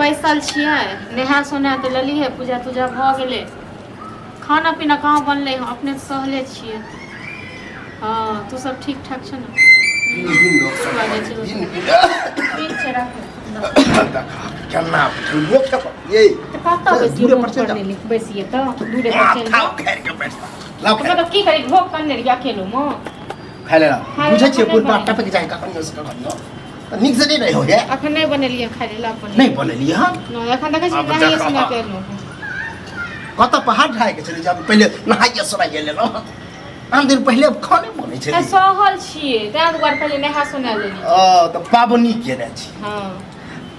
बैसल छियै, नहा सोना तऽ लेलियै, पूजा तूजा भऽ गेलै, खाना पीना कहाँ बनलै हँ, अपने तऽ सहले छियै। हँ, तू सब ठीक ठाक छ ने? ठीक छै, राखू। केना लोक ये तऽ कतऽ बैसियै? दूरे पर चलि जाउ। बैसियै तऽ दूरे पर चलि माथा जाउ। उखाड़ि के बैठ लाओ। तऽ मतलब की करी, भोग कने रहियै अकेलो मे? खाय लेला। खाय बुझै लेला, छियै नहि कोन बात बनेलियै। टपकि जाइ कखनियो से कखनियो, तऽ नीक से नहि रहै होइए। अखन नहि बनेलियै, खाय लेला अपन। नहि बनेलियै हँ? नहि, एखन देखै छी आब नहाइए देखऽ। सोना के एलहुँ हँ। कतऽ पहाड़ ढाइ के छलै जब पहिले नहाइए सोनाइए लेलहुँ? आन दिन पहिले खाने बनै आ छलै। सहल छियै ताहि दुआरे पहिले नहा सोना लेलियै। ओ तऽ पाबनि केने छी? हँ।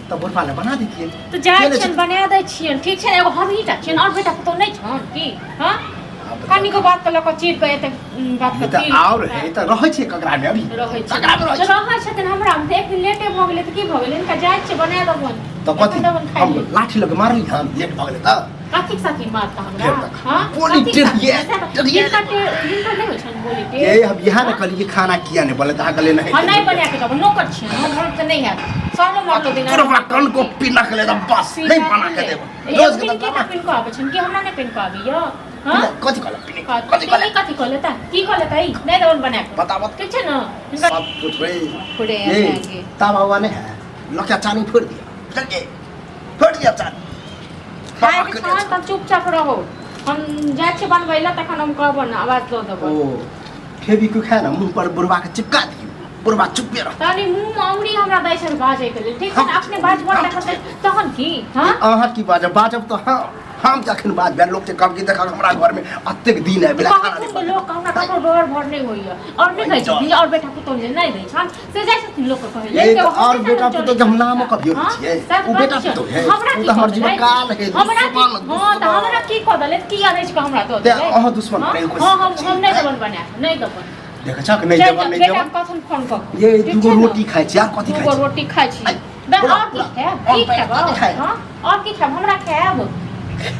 तऽ बुढ़बा लए बना दैतियै। तऽ जाइ केने छियनि, छी? बना दै छियनि, ठीक छै ने? एगो हमही टा छियनि, आओर बेटा पुतहु नहि छनि की? हँ, आब कनिको बात के लऽ कऽ चीर कऽ एते बात ई के तऽ पीर आओर है तऽ रहै छियै ककरा मे अभी? रहै छै। ककरा मे रहै तऽ छै? रहै छथिन हमरा मे, तऽ एक दिन लेटे भऽ गेलै तऽ की भऽ गेलै? हिनका जाइ छियै बना देबनि। तऽ कथी एखन देबनि खाइ हम लेल। लाठी लऽ के मारली हम लेट भऽ गेलै तऽ? कथीक साथी मारता हमरा? फेर तक। हँ, बोली कथीक टेढ़िये, साथी? टेढ़िये। हिनकर नहि होइ छनि बोली टेढ़? ए हम इएह ने कहलियै कि खाना किया नहि बनलै, तऽ अहाँ कहलियै नहि। हम नहि बना के देब, नौकर छियै हम, हम तऽ नहि हैत, सहलो मरलो दिन पूरा कन को पीना के ले बस नहीं बना के देब रोज के। पिन के पिन को आबै छनि कि हमरा नहि पिन को आबैया? हँ, कथी कहलक पिने? कथी कथी कहलक? कथी कहले ता? की कहले ता? ई नहि देबन बना के। बताबऽ। ठीक छै ने हिनकर सब कुछ रे। पूरे ये आगे। तावा हुआ नहीं है, लकिया चानी फोड़ दिया, बुझलिए? फोड़ दिया चानी। खाय के छन तब चुपचाप रहो, हम जाइ छियै बनबै लए, तखन हम कहबो ने, आवाज दऽ देबो। ओ फेविक्विक है ना, मुंह पर बुढ़वा के चिपका दियो, बुढ़वा चुप्पे रह। तनी मुँह मे अंगुरी हमरा दै छनि बाजै के लेल, ठीक छै ने? अपने बाजबो हम- तखन तहन की? हँ, अहाँ की बाजब? बाजब तऽ हाँ, हम जखन बाजबै लोक के कहब कि देखक हमरा घर में अतेक दिन आबि गेलै, खाना नहि कहथुन तऽ बनल। लोक हमरा ककरो डर भर नहि होइया, आओर नहि कहै छथिन जे आओर बेटा पुतहु जे नहि दै छनि, से जाइ छथिन लोक के कहै ये लेल। तऽ आओर बेटा पुतहु के हम नामो कभियो नहि हँ, छियै। सएह तऽ ओ बेटा बात छै। पुतहु है, हमरा ओ की तऽ हमर कऽ जीवन देलै? काल है। हमरा की दुश्मन, हँ, तऽ दुश्मन। हमरा की कऽ देलै? की अनै छै हमरा दऽ तें देलै? अहाँ दुश्मन हँ बनैके कोशिश हँ, हम करै छी। हम नहि देबन बना कऽ, नहि देबन। देखै छहक नहि चलि देबन, जाउ, नहि बेटा देबन। के कथन फोन कऽ कऽ। ये ठीक दूगो छै ने? रोटी खाइ छी आर कथी खाइ दूगो छी? रोटी खाइ छी। आइ, बे, पूरा- आओर की पूरा खायब? आम की पानि खायब? कथी खायब? हँ, आओर की खायब? हमरा खायब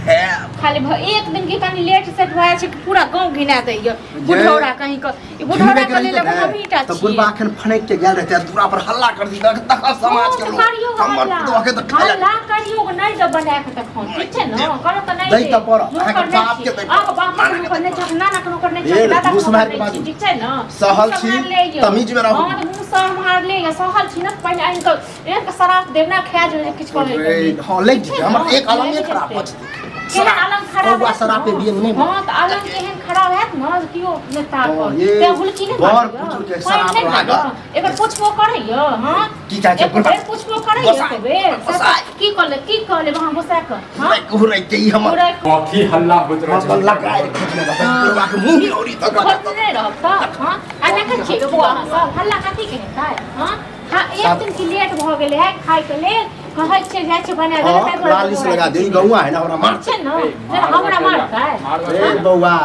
खायब। खाली एक दिन के कनी लेट सेट भऽ जाइ छै कि पूरा गाँव घिना दैया बुढ़ौरा कहीं के। ई बुढ़ौरा घिनबे के लेल रहितै एगो ने, हमहीटा तऽ छियै। बुढ़बा एखन फनकि के गेल रहतै आ दूरा पर हल्ला कर दी तख समाज के हँ, तऽ लोग करियौ हमर हल्ला। पुतोह के तऽ खाय हल्ला करियौ, नहि दे बना के तखन, ठीक छै ने? करऽ तऽ नहि दै दे। तऽ पड़त, नौकर अहाँके नहि बाप के छी। दै अहाँके बाप के नाना के नौकर दै नहि छी, नाना के नौकर नहि छी, हे, दादा के मुँह नौकर सम्हारि के नहि छी, बाजू। ठीक छै ने? सहल मुँह छी, सम्हारि ले यौ। तमीजमे रहू। हँ, तऽ मुँह सम्हारि ले यौ। सहल छी ने, पहिने आनि कऽ आनि कऽ श्राप देब ने, खाए जेबै जे किछु कहै रे, हँ, लागि जेतै, हमर एक अलंगे खराब भऽ जेतै। केहन अलंग खराब कौआ हैत शराब ने? पे बियंग नहि। हँ, तऽ अलंग केहन खराब हैत ने जे केओ नहि ताकत। हँ, ये तें हुलकी नहि बड़ मारैए, बुजुर्ग के पानि शराब नहि लागल। मारैए। एकर पुछबो करैए? हँ, की चाहै छै एक बुढ़बा? बेर पुछबो करैए गोसाइ, एको बेर? गोसाइ। की कहले, की कहले अहाँ गोसा कऽ? हँ, घुरै के ई हमर पूरा कथी हल्ला होइत रहै छै? हमर लगाय खोजने रहतै बुढ़बा के मुँह में औरी तक। खोजने रहब तऽ? हँ, आ देखै छियै गो बौआ, अहाँ सब हल्ला कथी के हेतै? हँ हँ, एक दिन की लेट भऽ गेलै है खायके लेल, कहै छियै जाइ छियै बना देबै, ताहि हँ, दुआरे लाली से लगा दे। ई गौआ है ना, हमरा मार छै ने। ए, जेना हमरा मारतै? मारबै। ए बौआ,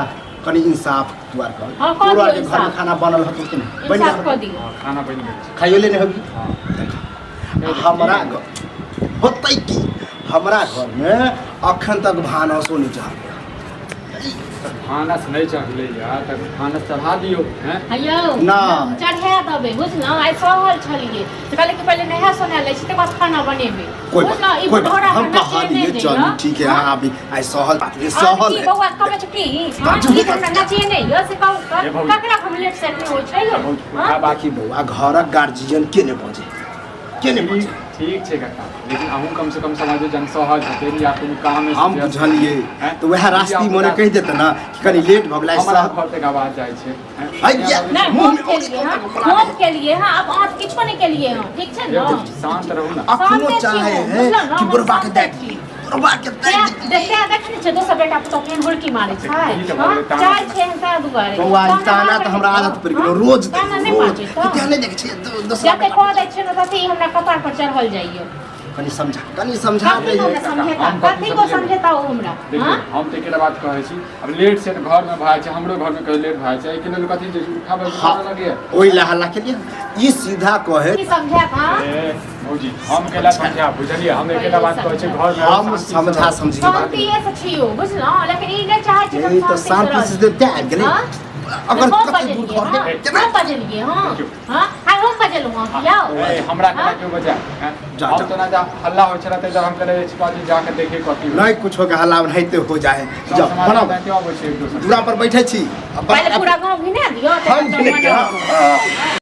कनि इंसाफ दुआर कर। हँ, कऽ तोरा दियौ के घर में इंसाफ। खाना बनल हतो कि नहि बनि इंसाफ गेल? कऽ दियौ। हँ, खाना बनि गेल छै। खाइयो लेने होबी? हँ। आ हमरा घर होतै की, हमरा घर में अखन तक भानसो नहि चढ़ल। तऽ भानस नहि चढ़लैया तऽ भानस चढ़ा दियौ हैं। हयौ ना। चढ़ा देबै, बुझलहुँ? आइ सहल छलियै तऽ कहलियै कि पहिले नहा सोना लै छी, तकर बाद खाना बनेबै। कोई बात बुझलहुँ? ई कोई बात बुढ़ौरा हम हमरा कहा नचेने दिए नहि चलू यऽ। ठीक है। हँ? हाँ, अभी आइ सहल बात है, आब सहल की है। बौआ कबै छै की? हँ, बाजू ई नहि। हमरा नचेने यऽ से कहू तऽ ए भौजी। ककरा हम लेट सेट नहि होइ छै यौ? भौजी, हँ? उठा बात। देखी बौआ, घरक गार्जियन के नहि बजे, के नहि बजे? ठीक छै काका, लेकिन अहूँ कम से कम समझो, जहन सहल छथिन या कोनो काम में हम बुझलियै हैं? तऽ वएह रास्ती मने कहि देतै ने कि कनि लेट भऽ गेलै। हमरा सह घर तक आवाज जाइ छै हैं? हैया। नहि, मुँह हम में औरी केलियै हँ, तक बोला हम केलियै हँ, आब अहाँ किछो नहि केलियै हँ, ठीक छै ने? शांत रहू ने। अखनो शान्ते छी चाहे हम, है बुझलहुँ ने, कि हम बुढ़बा के शान्ते दे छी। दी, बुढ़बा के दे तें दी। तें देखै नहि छै दोसर बेटा पुतहु केहन हुड़की मारै छै? ई तऽ हँ, भऽ गेलै ताना। चाल छै एहन ताहि दुआरे। बौआ, ई ताना ताना तऽ हमरा मारबै आदत पड़ि गेलो हँ? रोज दै ताना नहि रोज मारबै तऽ? तें नहि देखै छियै दोसरा जते बेटा कह दै छियै ने तते ई हमरा कपार पर चढ़ल जाइए। कनि समझा, कनि समझा कथी दे। को हमरा समझेता? हम कथी कथी को समझेबै? समझेता ओ हमरा? देखियौ हँ, हम तऽ एकेटा बात कहै छी, आब लेट सेट घर में भए जाइ छै, हमरो घर में कहियो लेट भए जाइ छै, एहिके लेल कथी जे उठाबै हाँ। लगैया? ओहि लए हल्ला केलियै, ई सीधा कहे। की समझायत? हँ, ए भौजी, हम केला समझायब, बुझलियै? हम एकेटा बात कहै छी, घर में हम शांति से समझा रहू। समझी के बात। शान्तिए से छियौ, बुझलहुँ? लेकिन ई नहि चाहै छी ई तऽ शान्ति से तैं आबि गेलै। हँ? अगर हम कते दूर बजेलियै घर हँ के केना हम बजेलियै हँ देखियौ। हँ आइ हम बजेलहुँ हँ कि आउ ए, हमरा केना क्यों बजा हैं? जा, हम जा। तो ना जा हल्ला होइ छला तऽ हम कहले छी बाजी जाके देखे कथी होइ। नहीं कुछो के हल्ला नहीं हो जाए सब जाओ समाज बनाओ में क्यों अबै छै एक दोसर दूरा पर बैठे छी पहिले पूरा गाँव घिना दियौ हम तकर बाद घिने- बनाउ। हाँ, हाँ।